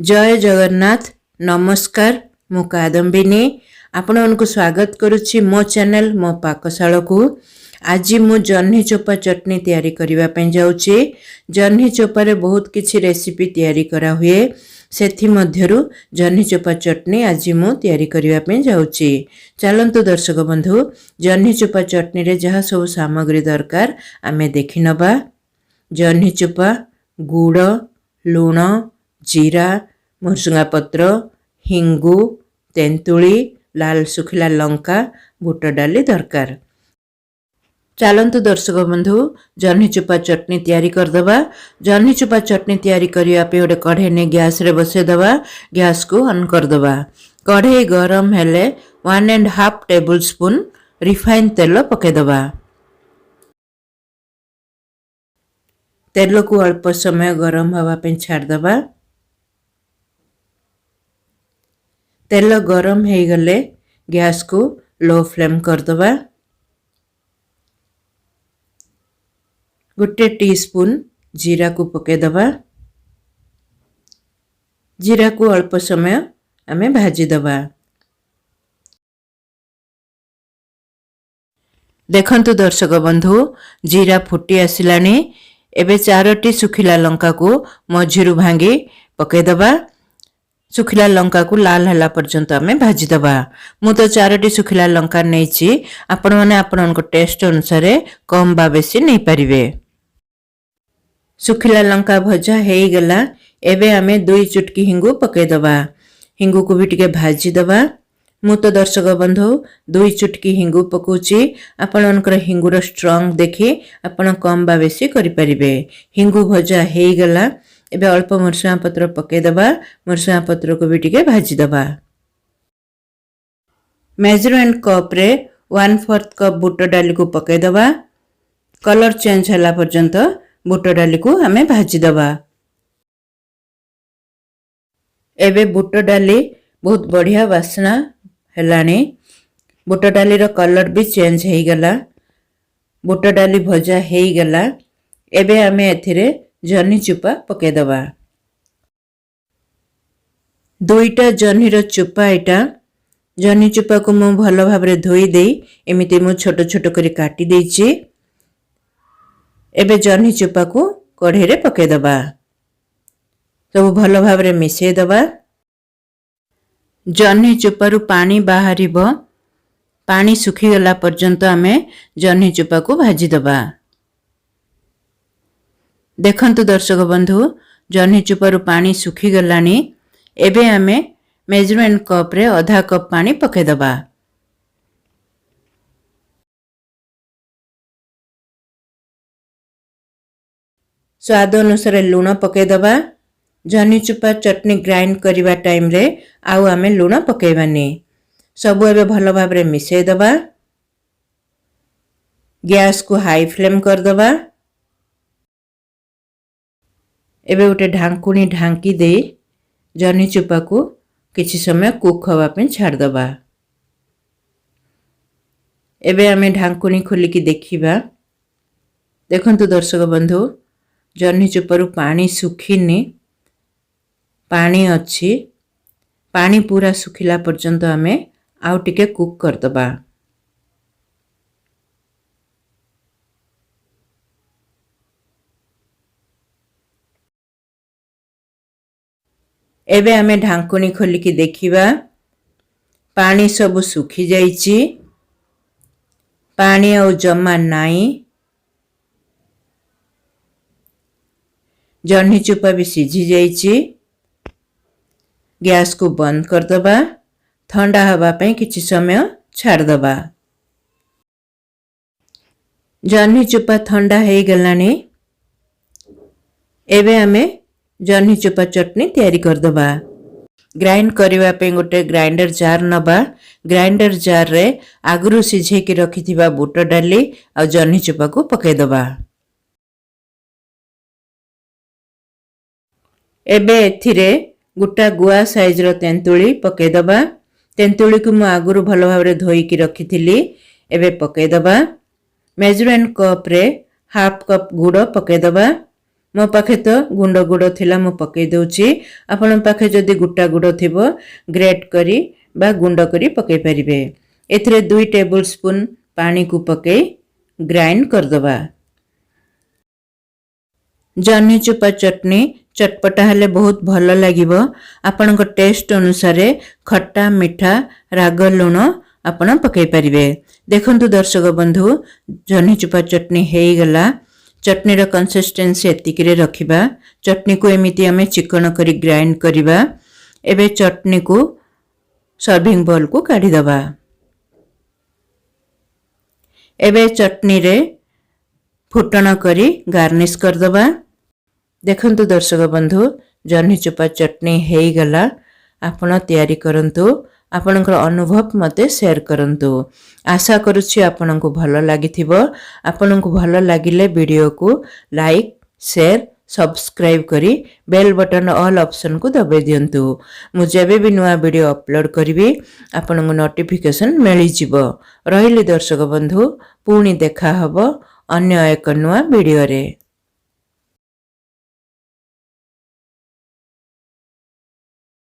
ଜୟ ଜଗନ୍ନାଥ। ନମସ୍କାର, ମୁଁ କାଦମ୍ବିନୀ ଆପଣମାନଙ୍କୁ ସ୍ୱାଗତ କରୁଛି ମୋ ଚ୍ୟାନେଲ ମୋ ପାକଶାଳକୁ। ଆଜି ମୁଁ ଜହ୍ନି ଚୋପା ଚଟଣି ତିଆରି କରିବା ପାଇଁ ଯାଉଛି। ଜହ୍ନି ଚୋପାରେ ବହୁତ କିଛି ରେସିପି ତିଆରି କରାହୁଏ, ସେଥିମଧ୍ୟରୁ ଜହ୍ନି ଚୋପା ଚଟଣି ଆଜି ମୁଁ ତିଆରି କରିବା ପାଇଁ ଯାଉଛି। ଚାଲନ୍ତୁ ଦର୍ଶକ ବନ୍ଧୁ, ଜହ୍ନି ଚୋପା ଚଟଣିରେ ଯାହା ସବୁ ସାମଗ୍ରୀ ଦରକାର ଆମେ ଦେଖିନେବା। ଜହ୍ନି ଚୋପା, ଗୁଡ଼, ଲୁଣ, ଜିରା, ଭୃସୁଙ୍ଗା ପତ୍ର, ହିଙ୍ଗୁ, ତେନ୍ତୁଳି, ଲାଲ ଶୁଖିଲା ଲଙ୍କା, ବୁଟ ଡାଲି ଦରକାର। ଚାଲନ୍ତୁ ଦର୍ଶକ ବନ୍ଧୁ, ଜହ୍ନି ଚୋପା ଚଟଣି ତିଆରି କରିଦେବା। ଜହ୍ନି ଚୋପା ଚଟଣି ତିଆରି କରିବା ପାଇଁ ଗୋଟେ କଢ଼େଇ ନେଇ ଗ୍ୟାସ୍ରେ ବସେଇଦେବା। ଗ୍ୟାସ୍କୁ ଅନ୍ କରିଦେବା। କଢ଼େଇ ଗରମ ହେଲେ 1.5 ଟେବୁଲ୍ ସ୍ପୁନ୍ ରିଫାଇନ୍ ତେଲ ପକାଇଦେବା। ତେଲକୁ ଅଳ୍ପ ସମୟ ଗରମ ହେବା ପାଇଁ ଛାଡ଼ିଦେବା। ତେଲ ଗରମ ହେଇଗଲେ ଗ୍ୟାସ୍କୁ ଲୋ ଫ୍ଲେମ୍ କରିଦେବା। ଗୋଟେ ଟିସ୍ପୁନ୍ ଜିରାକୁ ପକାଇଦେବା। ଜିରାକୁ ଅଳ୍ପ ସମୟ ଆମେ ଭାଜିଦେବା। ଦେଖନ୍ତୁ ଦର୍ଶକ ବନ୍ଧୁ, ଜିରା ଫୁଟି ଆସିଲାଣି। ଏବେ 4ଟି ଶୁଖିଲା ଲଙ୍କାକୁ ମଝିରୁ ଭାଙ୍ଗି ପକାଇଦେବା। ଶୁଖିଲା ଲଙ୍କାକୁ ଲାଲ ହେଲା ପର୍ଯ୍ୟନ୍ତ ଆମେ ଭାଜିଦେବା। ମୁଁ ତ 4ଟି ଶୁଖିଲା ଲଙ୍କା ନେଇଛି, ଆପଣମାନେ ଆପଣଙ୍କ ଟେଷ୍ଟ ଅନୁସାରେ କମ୍ ବା ବେଶୀ ନେଇପାରିବେ। ଶୁଖିଲା ଲଙ୍କା ଭଜା ହେଇଗଲା। ଏବେ ଆମେ 2 ଚୁଟକି ହିଙ୍ଗୁ ପକାଇଦେବା। ହିଙ୍ଗୁକୁ ବି ଟିକେ ଭାଜିଦେବା। ମୁଁ ତ ଦର୍ଶକ ବନ୍ଧୁ 2 ଚୁଟକି ହିଙ୍ଗୁ ପକାଉଛି, ଆପଣମାନଙ୍କର ହିଙ୍ଗୁର ଷ୍ଟ୍ରଙ୍ଗ ଦେଖି ଆପଣ କମ୍ ବା ବେଶୀ କରିପାରିବେ। ହିଙ୍ଗୁ ଭଜା ହେଇଗଲା। ଏବେ ଅଳ୍ପ ଭୃସୁଙ୍ଗା ପତ୍ର ପକାଇଦେବା। ଭୃସୁଙ୍ଗା ପତ୍ରକୁ ବି ଟିକେ ଭାଜିଦେବା। ମେଜରମେଣ୍ଟ କପ୍ରେ 1/4 କପ୍ ବୁଟ ଡାଲିକୁ ପକାଇଦେବା। କଲର୍ ଚେଞ୍ଜ ହେଲା ପର୍ଯ୍ୟନ୍ତ ବୁଟ ଡାଲିକୁ ଆମେ ଭାଜିଦେବା। ଏବେ ବୁଟ ଡାଲି ବହୁତ ବଢ଼ିଆ ବାସ୍ନା ହେଲାଣି। ବୁଟ ଡାଲିର କଲର୍ ବି ଚେଞ୍ଜ ହେଇଗଲା। ବୁଟ ଡାଲି ଭଜା ହେଇଗଲା। ଏବେ ଆମେ ଏଥିରେ ଜହ୍ନି ଚୋପା ପକାଇଦେବା। 2ଟା ଜହ୍ନିର ଚୋପା, ଏଇଟା ଜହ୍ନି ଚୋପାକୁ ମୁଁ ଭଲ ଭାବରେ ଧୋଇ ଦେଇ ଏମିତି ମୁଁ ଛୋଟ ଛୋଟ କରି କାଟି ଦେଇଛି। ଏବେ ଜହ୍ନି ଚୋପାକୁ କଢ଼େଇରେ ପକାଇଦେବା। ସବୁ ଭଲ ଭାବରେ ମିଶାଇଦେବା। ଜହ୍ନି ଚୋପାରୁ ପାଣି ବାହାରିବ। ପାଣି ଶୁଖିଗଲା ପର୍ଯ୍ୟନ୍ତ ଆମେ ଜହ୍ନି ଚୋପାକୁ ଭାଜିଦେବା। ଦେଖନ୍ତୁ ଦର୍ଶକ ବନ୍ଧୁ, ଜହ୍ନି ଚୋପାରୁ ପାଣି ଶୁଖିଗଲାଣି। ଏବେ ଆମେ ମେଜରମେଣ୍ଟ କପ୍ରେ ଅଧା କପ୍ ପାଣି ପକାଇଦେବା। ସ୍ୱାଦ ଅନୁସାରେ ଲୁଣ ପକାଇଦେବା। ଜହ୍ନି ଚୋପା ଚଟଣି ଗ୍ରାଇଣ୍ଡ କରିବା ଟାଇମ୍ରେ ଆଉ ଆମେ ଲୁଣ ପକାଇବାନି। ସବୁ ଏବେ ଭଲ ଭାବରେ ମିଶାଇଦେବା। ଗ୍ୟାସ୍କୁ ହାଇ ଫ୍ଲେମ୍ କରିଦେବା। ଏବେ ଗୋଟେ ଢାଙ୍କୁଣୀ ଢାଙ୍କି ଦେଇ ଜହ୍ନି ଚୋପାକୁ କିଛି ସମୟ କୁକ୍ ହେବା ପାଇଁ ଛାଡ଼ିଦେବା। ଏବେ ଆମେ ଢାଙ୍କୁଣୀ ଖୋଲିକି ଦେଖିବା। ଦେଖନ୍ତୁ ଦର୍ଶକ ବନ୍ଧୁ, ଜହ୍ନି ଚୋପାରୁ ପାଣି ଶୁଖିନି, ପାଣି ଅଛି। ପାଣି ପୁରା ଶୁଖିଲା ପର୍ଯ୍ୟନ୍ତ ଆମେ ଆଉ ଟିକେ କୁକ୍ କରିଦେବା। ଏବେ ଆମେ ଢାଙ୍କୁଣୀ ଖୋଲିକି ଦେଖିବା। ପାଣି ସବୁ ଶୁଖିଯାଇଛି, ପାଣି ଆଉ ଜମା ନାହିଁ। ଜହ୍ନି ଚୋପା ବି ସିଝି ଯାଇଛି। ଗ୍ୟାସ୍କୁ ବନ୍ଦ କରିଦେବା। ଥଣ୍ଡା ହେବା ପାଇଁ କିଛି ସମୟ ଛାଡ଼ିଦେବା। ଜହ୍ନି ଚୋପା ଥଣ୍ଡା ହେଇଗଲାଣି। ଏବେ ଆମେ ଜହ୍ନି ଚୋପା ଚଟଣି ତିଆରି କରିଦେବା। ଗ୍ରାଇଣ୍ଡ କରିବା ପାଇଁ ଗୋଟେ ଗ୍ରାଇଣ୍ଡର ଜାର୍ ନେବା। ଗ୍ରାଇଣ୍ଡର ଜାର୍ରେ ଆଗରୁ ସିଝେଇକି ରଖିଥିବା ବୁଟ ଡାଲି ଆଉ ଜହ୍ନି ଚୋପାକୁ ପକାଇଦେବା। ଏବେ ଏଥିରେ ଗୋଟା ଗୁଆ ସାଇଜ୍ର ତେନ୍ତୁଳି ପକାଇଦେବା। ତେନ୍ତୁଳିକୁ ମୁଁ ଆଗରୁ ଭଲ ଭାବରେ ଧୋଇକି ରଖିଥିଲି, ଏବେ ପକାଇଦେବା। ମେଜରମେଣ୍ଟ କପ୍ରେ ହାଫ୍ କପ୍ ଗୁଡ଼ ପକାଇଦେବା। ମୋ ପାଖେ ତ ଗୁଣ୍ଡ ଗୁଡ଼ ଥିଲା, ମୁଁ ପକାଇ ଦେଉଛି। ଆପଣଙ୍କ ପାଖେ ଯଦି ଗୋଟା ଗୁଡ଼ ଥିବ, ଗ୍ରେଟ୍ କରି ବା ଗୁଣ୍ଡ କରି ପକାଇ ପାରିବେ। ଏଥିରେ 2 ଟେବୁଲ୍ ସ୍ପୁନ୍ ପାଣିକୁ ପକାଇ ଗ୍ରାଇଣ୍ଡ କରିଦେବା। ଜହ୍ନି ଚୋପା ଚଟଣି ଚଟପଟା ହେଲେ ବହୁତ ଭଲ ଲାଗିବ। ଆପଣଙ୍କ ଟେଷ୍ଟ ଅନୁସାରେ ଖଟା, ମିଠା, ରାଗ, ଲୁଣ ଆପଣ ପକାଇ ପାରିବେ। ଦେଖନ୍ତୁ ଦର୍ଶକ ବନ୍ଧୁ, ଜହ୍ନି ଚୋପା ଚଟଣି ହେଇଗଲା। ଚଟଣିର କନସିଷ୍ଟେନ୍ସି ଏତିକିରେ ରଖିବା। ଚଟଣିକୁ ଏମିତି ଆମେ ଚିକଣ କରି ଗ୍ରାଇଣ୍ଡ କରିବା। ଏବେ ଚଟଣିକୁ ସର୍ଭିଂ ବୋଲ୍କୁ କାଢ଼ିଦେବା। ଏବେ ଚଟଣିରେ ଫୁଟଣ କରି ଗାର୍ନିଶ କରିଦେବା। ଦେଖନ୍ତୁ ଦର୍ଶକ ବନ୍ଧୁ, ଜହ୍ନି ଚୋପା ଚଟଣି ହେଇଗଲା। ଆପଣ ତିଆରି କରନ୍ତୁ, ଆପଣଙ୍କର ଅନୁଭବ ମୋତେ ସେୟାର କରନ୍ତୁ। ଆଶା କରୁଛି ଆପଣଙ୍କୁ ଭଲ ଲାଗିଥିବ। ଆପଣଙ୍କୁ ଭଲ ଲାଗିଲେ ଭିଡ଼ିଓକୁ ଲାଇକ୍, ସେୟାର, ସବସ୍କ୍ରାଇବ୍ କରି ବେଲ୍ ବଟନ୍ ଅଲ୍ ଅପସନ୍କୁ ଦବାଇ ଦିଅନ୍ତୁ। ମୁଁ ଯେବେ ବି ନୂଆ ଭିଡ଼ିଓ ଅପଲୋଡ଼ କରିବି, ଆପଣଙ୍କୁ ନୋଟିଫିକେସନ୍ ମିଳିଯିବ। ରହିଲି ଦର୍ଶକ ବନ୍ଧୁ, ପୁଣି ଦେଖା ହେବ ଅନ୍ୟ ଏକ ନୂଆ ଭିଡ଼ିଓରେ।